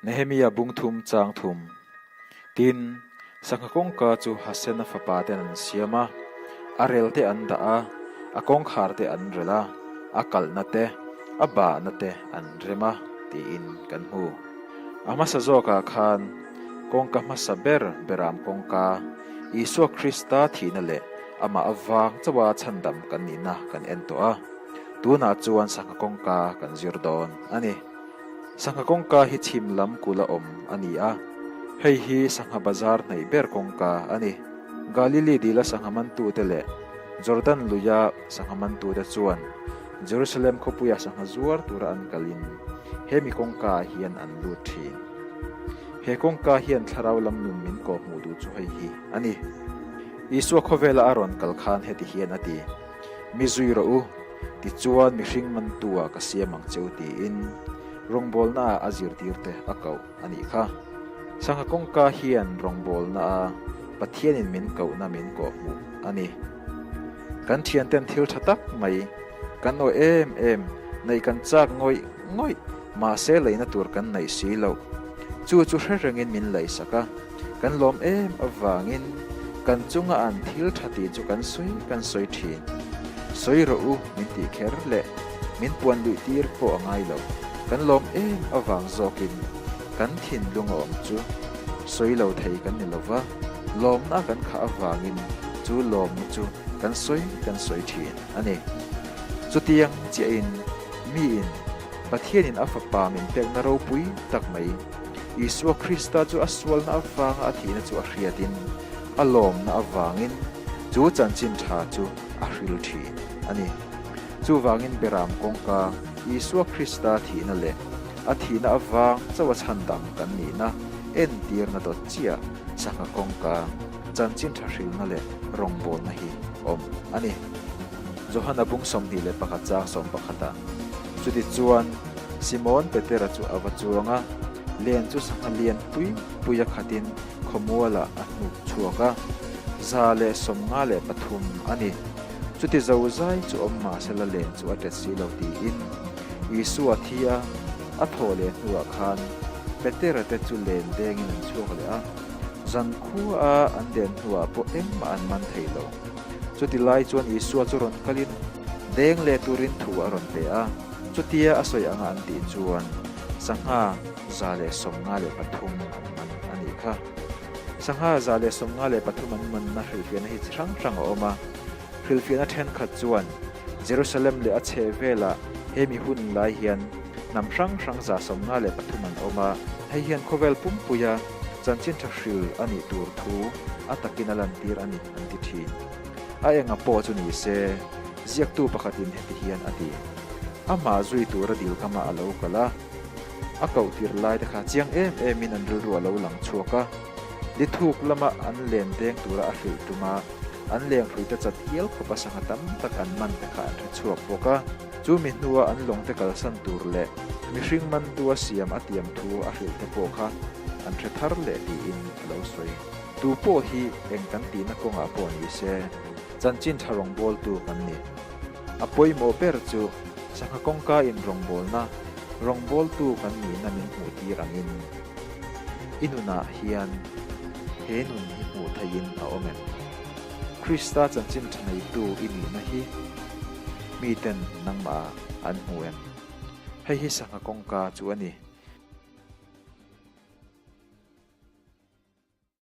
Nehemia bung thum chang thum. Tin, sangha kawngka chu Hasena fapa ten an siam a, a rel te an dah a, a kawngkhar te an rel a, a kalhna te, a bahna te an rem a, tiin kan hmu. A hmasa zawkah khan kawngka hmasa ber beram kawngka, Isua Krista thihna leh amah avang chauha chhandam kan nihna kan en tawh a, tunah chuan sangha kawngka kan zir dawn a ni. Sangha kawngka hi chhim lam kula awm a ni a, hei hi sangha bazar hnaih ber kawngka a ni. Galili dila sangha mantute leh Jordan luia sangha mantute chuan Jerusalem khawpuia sangha zuar tura an kalin hemi kawngka ah hian an lut thin. He kawngka hian thlarau lam nun min kawh hmuh duh chu hei hi a ni. Isua khawvela a rawn kal khan heti hian a ti. Mi zui rawh u, tichuan mihring mantu-ah ka siam ang che u tiin rawngbawlnaah a zirtirte a koh a nih kha. Sangha kawngka hian rawngbawlnaah Pathianin min kohna min kawhhmuh a ni. Kan thianten thil tha tak mai kan awih em em, neih kan chak ngawih ngawih, mahse leina tur kan neih si loh. Chu chu hre rengin min leisak a. Kan lawm em avangin kan chunga an thil tha tih chu kan sawi kan sawi thin. Sawi rawh u min tih kher leh min puan luih tir pawh a ngai lo. Kan lawm em avang zawkin kan thinlung a awm chu sawi lo thei kan ni lo va, lawmna kan khah avangin chu lawmna chu kan sawi kan sawi thin a ni. Chutiang chiahin miin Pathianin a Fapa min pekna ropui tak mai Isua Krista chu a sualna avanga a thihna chu a hriatin, a lawmna avangin chu chanchin tha chu a hril thin a ni. Chuvangin Beram kawngka Isua Krista thihna leh a thihna avang chauh a chhandam kan nihna entirna dawt chiah sangha kawngka chanchin tha hrilna leh rawngbawlna hi awm a ni. Johana bung 21 chang sawmpakhatah chutichuan Simon Petera chu a va chuang a, len chu sangha lian pui pui a khatin khawmualah a hnuk chhuak a, 153 a ni. Chuti zo zai chu awm mahsela len chu a tet si lo tiin Isua thi a, a thawh leh hnuah khan Petera te chu len dengin an chhuak leh a, zan khua a an den hnuah pawh engmah an man thei lo. Chuti lai chuan Isua chu rawn kalin deng leh turin thu a rawn pe a. Chutia a sawi anga an tih chuan sangha 153 an man a nih kha. Sangha 153 an manna hrilhfiahna hi chi hrang hrang a awm a. Hrilhfiahna thenkhat chuan Jerusalem leh a chheh velah hemi hun lai hian hnam hrang hrang 153 an awm a, hei hian khawvel pumpuia chanchin tha hril a nih tur thu a takin a lantir a ni an ti thin. A enga pawh chu ni se, Ziaktu pakhatin heti hian a ti, Amah zui tura dil kamah a lo kal a, a koh tir lai te kha chiang em emin an rilru a lo lang chhuak a, lithuk lama an len deng tura a hrilh tum a, an lenghrui te chat hial khawpa sangha tam tak an man te kha an hre chhuak bawk a. Chu mi hnua an lawng te kalsan tur leh mihring mantua siam a tiam thu a hrilh te pawh kha an hre thar leh tiin a lo sawi. Tu pawh hi eng kan tihna kawngah pawh ni se. Chanchin tha rawngbawltu kan ni. A pawimawh ber chu sangha kawngka in rawngbawlna, rawngbawltu kan nihna min hmuh tir angin i nunah hian he nun hi hmuh theihin a awm em? Krista chanchin tha neitu i nihna hi miten nangmah ah an hmu em? Hei hi sangha kawngka chu a ni.